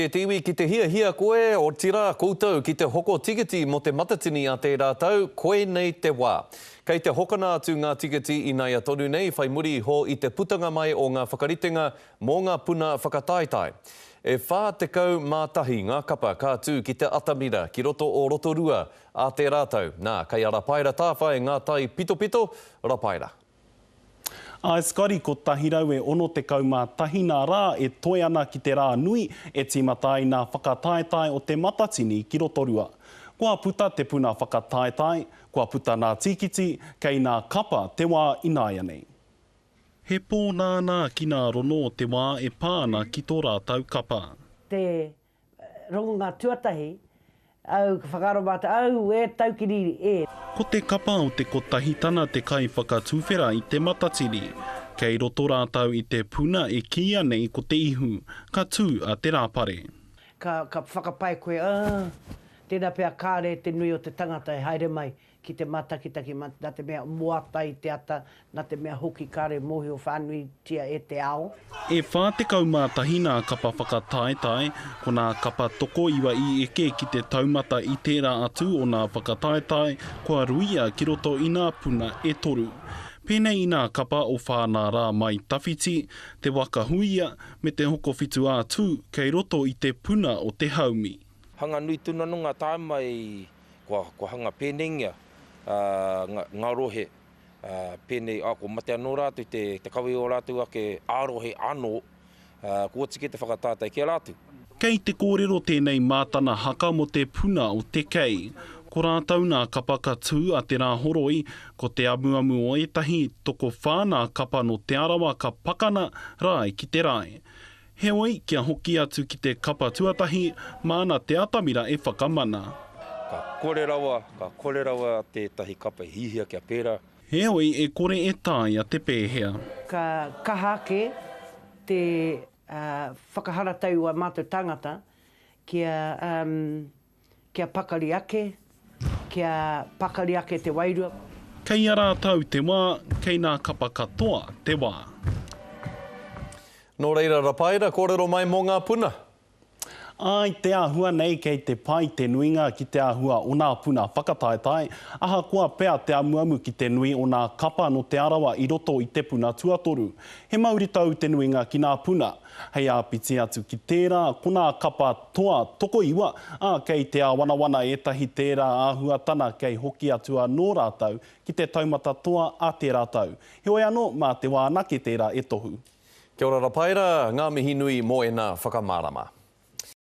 E te iwi, ki te hiahia koe, otirā koutou ki te hoko tikiti mō Te Matatini a tērā tau, koinei te wā. Kei te hokona atu ngā tikiti inaia tonu nei whai muri iho i te putanga mai o ngā whakaritenga mō ngā puna whakataetae. E 41 ngā kapa ka tū ki te atamira ki roto o Rotorua ā tērā tau. Nā, kei a Rapaera Tāwhai ngā tai pitopito, Rapaera. Āe Scotty, 161 nā rā e toe ana ki te rā nui e tīmata ai nā whakataetae o Te Matatini ki Rotorua. Kua puta te puna whakataetae, kua puta nā tīkiti, kei nā kapa te wā ināianei. He pōnānā ki nā rono o te wā e pā ana ki tō rātau kapa. Te Rongonga tuatahi, au, ka whakaaro mātou, au, e taukiri, e. Ko te kapa o te Kotahitana te kaiwhakatuwhera i Te Matatini. Kei roto rātou i te puna e kīia nei ko Te Ihu, ka tū a Te Rāpare. Ka, ka whakapae koe, ah, tēnā pea kāre te nui o te tangata e haere mai ki te mātakitaki nā te mea moata i te ata, nā te mea hoki kāre mōhio whānuitia e te ao. E 41 nā kapa whakataetae, ko nā kapa tokoiwa i eke ki te taumata i tērā atu o nā whakataetae kua ruia ki roto i nā puna e toru. Pēnei i nā kapa o Whānārā Mai Tawhiti, Te Waka Huia, me Te Hokowhitu ā Tū kei roto i te puna o Te Haumi. Hanga nui tonu anō ngā tāima i Kua, kua hanga pēneingia ngā, ngā rohe pēnei, ā, kua mate anō rātou te, te kawe i ō rātou ake ā-rohe anō, ā, kua oti kē te whakatātai ki a rātou. Kei te kōrero tēnei mātana haka mō te puna o te kei. Ko rātou nā kapa ka tū a Te Rāhoroi, ko te amuamu o ētahi, tokowhā nā kapa nō Te Arawa ka pakana rae ki te rae. Heoi, kia hoki atu ki te kapa tuatahi, māna te atamira e whakamana. Ka kore rawa, ka kore rawa tētahi kapa e hihia kia pērā. Heoi, e kore e taea te pēhea. Ka kaha ake te whakaharatau i wā mātou tāngata kia Kia pakari ake, kia pakari ake te wairua. Kei a rātou te wā, kei nā kapa katoa te wā. Nō reira Rapaera, kōrero mai mō ngā puna. Āe, te āhua nei kei te pai te nuinga ki te āhua o nā puna whakataetae, ahakoa pea te amuamu ki te nui o nā kapa nō Te Arawa i roto i te puna tuatoru. He mauritau te nuinga ki nā puna. Hei āpiti atu ki tērā, ko nā kapa toa tokoiwa, ā, kei te āwanawana ētahi tērā āhuatana kei hoki atu anō rātou ki te taumata toa a tērā tau. Heoi anō, mā te wā anake tērā e tohu. Kia ora Rapaera, ngā mihi nui mō ēnā whakamārama.